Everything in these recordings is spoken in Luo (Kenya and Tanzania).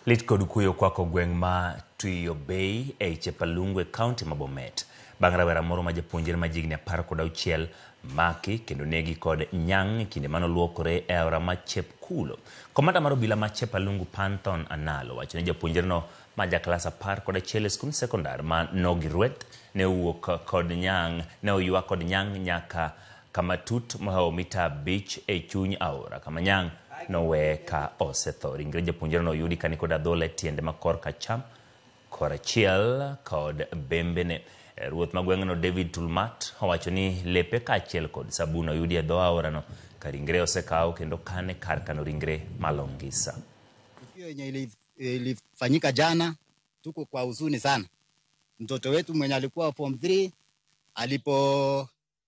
Lit kod kuyo kwako gweng' ma Tuio Bay ei Chepalungu e kaunti ma Bomet. Bang' rawera moro ma japuonjre ma jahigni 16 maki kendo negi kod nyang' e kinde mane oluokore e aora ma Chepkulo. Komanda mar obila ma Chepalungu Panthon Analo wacho ni japuonjreno ma ja klas 11 e skund sekondar ma Nogirweth ne owuok kod nyang' ne oywa kod nyang' nyaka kama tut mohewo mita 5 e chuny aora kama nyang' noweye ka osetho. Ringre japuonjreno oyudi ka nikod adhola e tiende ma korka acham korachiel kod bembene. Ruoth ma gweng'no David Tulmat owacho ni lepe kaachiel kod sabun oyudi e dho aorano ka ringre osekaw kendo kane kar kano ringre ma Longisa. Tukio yenye ilifanyika jana, tuko kwa huzuni sana. Mtoto wetu mwenye alikuwa form 3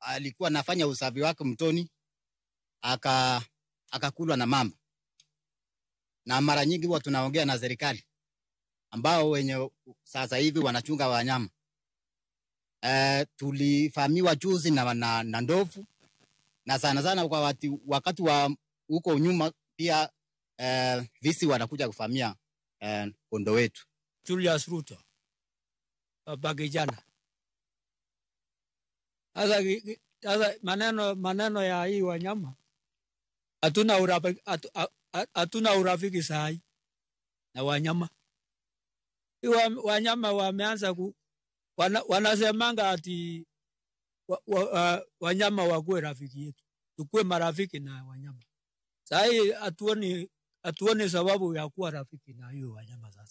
alikuwa anafanya usafi wake mtoni, akakulwa na mamba. Na mara nyingi huwa tunaongea na serikali ambao wenye sasa hivi wanachunga wanyama. Tulifahamiwa juzi na ndovu, na sana sana kwa wakati wa huko nyuma pia visi wanakuja kufamia kondoo wetu. Julius Ruto baba kijana. Sasa maneno ya hii wanyama hatuna urafiki sahi na wanyama. Hii wanyama wameanza wanasemanga ati wanyama wakuwe rafiki yetu, tukue marafiki na wanyama. Sahi hatuoni sababu ya kuwa rafiki na hiyo wanyama sasa.